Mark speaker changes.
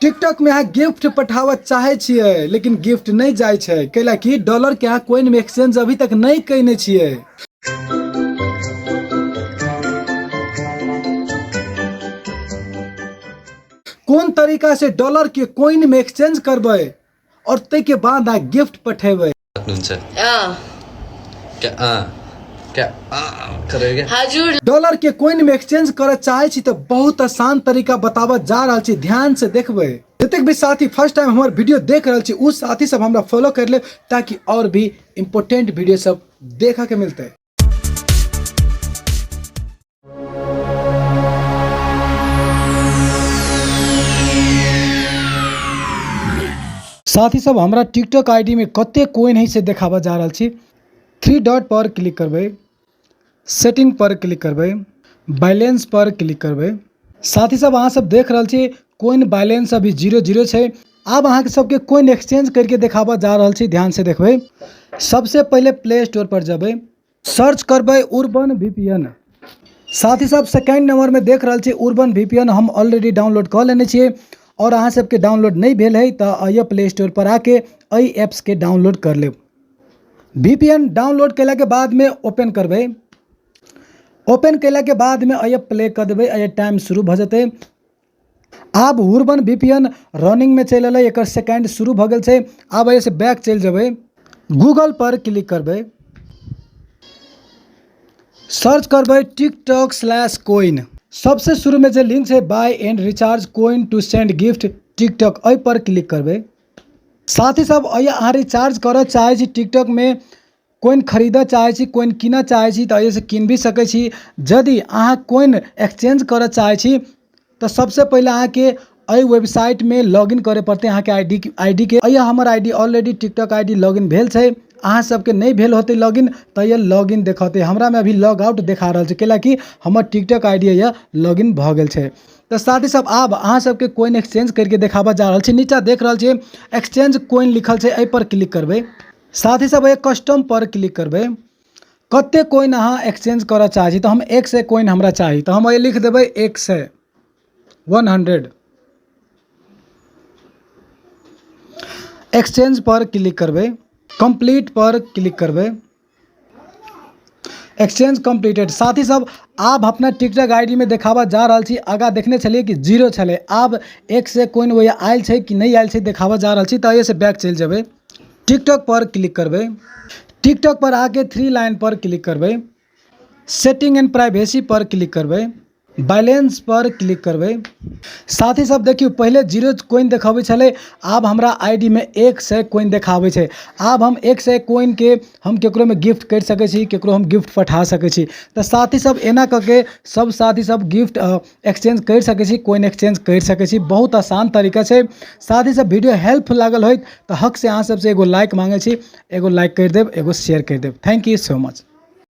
Speaker 1: TikTok में अहाँ gift पठाबऽ चाहै छियै लेकिन गिफ्ट नहि जाइ छै, कैला कि डॉलर के अहाँ कोइन में एक्सचेंज अभी तक नहि कयने छियै। कोन तरीका से डॉलर के कोइन में एक्सचेंज करबै और ताहि के बाद अहाँ गिफ्ट पठेबै।
Speaker 2: सक्नुहुन्छ।
Speaker 3: अँ।
Speaker 2: क्या अँ, क्या अँ गरेर क्या?
Speaker 3: हजुर।
Speaker 1: डॉलर के कोइन में एक्सचेंज करऽ चाहै छी तऽ बहुत आसान तरीका बताबऽ जा रहल छी, ध्यान से देखबै। जतेक भी साथी फर्स्ट टाइम हमर वीडियो देख रहल छी ओ साथी सब हमरा फॉलो कर लेब ताकि और भी इम्पोर्टेंट वीडियो सब देखऽ के मिलतै। साथी सब हमरा टिकटॉक आईडी में कते कोइन है से देखाबऽ जा रहल छी। 3 डॉट पर क्लिक करबै, सेटिंग पर क्लिक करबै, बैलेंस पर क्लिक करबै। साथी सब अहाँ सब देख रहल छी कोइन बैलेंस अभी 0 0 छै। आब अहाँके सबके कोइन एक्सचेंज करके देखाबऽ जा रहल छी, ध्यान से देखबै। सबसे पहिले प्ले स्टोर पर जेबै, सर्च करबै उर्बन VPN। साथी सब सेकेंड नंबर में देख रहल छी उर्बन VPN हम ऑलरेडी डाउनलोड कऽ लेने छियै और अहाँ सबके डाउनलोड नहि भेल है तऽ अइयो प्ले स्टोर पर आके एहि ऐप्स के डाउनलोड कर लेब। VPN download केला के बाद में ओपन करबै, ओपन केला के बाद में अइयो प्ले कऽ देबै, अइयो टाइम शुरू भऽ जेतै। आब उर्बन VPN running में चलि एलै, एकर सेकेंड शुरू भऽ गेल छै। आब एहिसँ बैक चलि जेबै, गूगल पर क्लिक करबै, सर्च करबै टिकटॉक स्लैश कोइन। सबसे शुरू में जे लिंक छै buy and recharge coin to send gift TikTok, एहि पर क्लिक करबै। साथी सब एहि अहाँ रिचार्ज करऽ चाहै छी, टिकटॉक में कोइन खरीदऽ चाहै छी, कोइन कीनऽ चाहै छी तऽ एहिसँ कीन भी सकै छी। यदि अहाँ कोइन एक्सचेंज करऽ चाहै छी तऽ सबसँ पहिले अहाँके एहि वेबसाइटमे लॉगिन करऽ पड़तै अहाँके I D के। एहि हमर I D already TikTok I D login भेल छै, अहाँ सबके नहि भेल होतै लॉगिन तऽ ये लॉगिन देखौतै। हमरामे अभी लॉग आउट देखा रहल छै, कैलाकि हमर टिकटॉक I D ये लॉगिन भऽ गेल छै। तऽ साथी सब आब अहाँ सबके कोइन एक्सचेंज करिके देखाबऽ जा रहल छी। नीचा देख रहल छियै एक्सचेंज कोइन लिखल छै, एहि पर क्लिक करबै। साथी सब एक कस्टम पर क्लिक करबै, कते कोइन अहाँ एक्सचेंज करऽ चाहै छी, तऽ हम 100 कोइन हमरा चाही तऽ हम एहि लिख देबै 100, 100। एक्सचेंज पर क्लिक करबै, कम्प्लीट पर क्लिक करबै, एक्सचेंज कम्प्लीटेड। साथी सब आब अपना टिकटॉक I D में देखाबऽ जा रहल छी। आगाँ देखने छलियै कि 0 छलै, आब 100 कोइन ओहि आयल छै कि नहि आयल छै देखाबऽ जा रहल छी। तऽ एहिसँ बैक चलि जेबै, टिकटॉक पर क्लिक करबै, टिकटॉक पर आके 3 लाइन पर क्लिक करबै, setting and privacy per click करबै, बैलेंस पर क्लिक करबै। साथी सब देखियौ पहिले 0 कोइन देखाबै छलै, आब हमरा I D में 100 कोइन देखाबै छै। आब हम 100 कोइन के हम केकरो में गिफ्ट करि सकै छी, केकरो हम गिफ्ट पठा सकै छी। तऽ साथी सब एना कऽ के सब साथी सब गिफ्ट एक्सचेंज करि सकै छी, कोइन एक्सचेंज करि सकै छी, बहुत आसान तरीका छै। साथी सब वीडियो हेल्पफुल लागल होइत तऽ हक से अहाँ सबसँ एगो लाइक मांगै छी, एगो लाइक करि देब, एगो शेयर करि देब। Thank you so much.